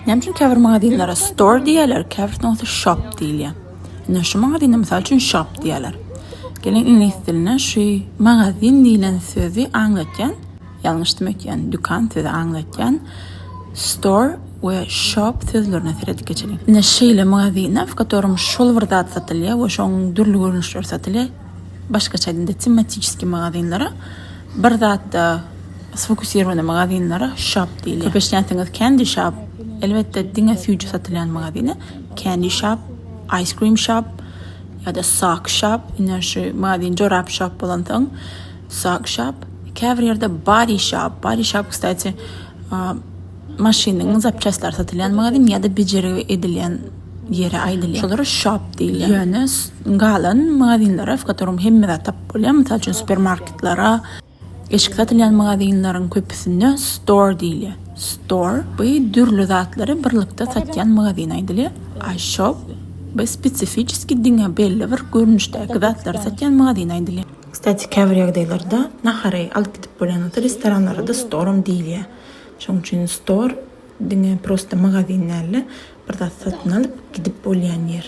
Näme üçin käbir magazinlere store diýýärler, käbirisine bolsa shop diýilýär. Ine şu magazine mysal üçin shop diýýärler. Geliň iňlis dilinde şu magazin diýlen sözi aňlatýan, ýalňyşdym öýtýän, dükan sözi aňlatýan store we shop sözlerine seredip geçeliň. Ine şeýle magazine, w kotorom şol bir zat satylýar we şoň dürli görnüşleri satylýar. Başgaça aýdanda tematiçeskiý magazinlere bir zatda sfokusirowany magazinlere shop diýilýär. Köp eşidýänsiňiz candy shop, elbetde diňe süýji satylýan magazine candy shop, ice cream shop ýa-da sock shop, ine şu magazin jorap shop bolansoň sock shop, käbir ýerde body shop, body shop kstati maşynyň zapçastlary satylýan magazin ýa-da bejergi edilýän ýere aýdylýar. Şolara shop diýilýär. Ýöne galan magazinlere, w kotorom hemme zat tapyp bolýar, mysal üçin supermarketlere, eşik satylýan magazinleriň köpüsinde store diýilýär. Store bu dürli zatlary birlikde satýan magazin aýdylýar. A shop bu spesifiçeski diňe belli bir görnüşdäki zatlary satýan magazin aýdylýar. Kstati käbir ýagdaýlarda nahary alyp gidip bolýan bolsa restoranlara-da storam diýilýär. Şonuň üçin store diňe prosta magazin däl-de, bir zat satyn alyp gidip bolýan ýer.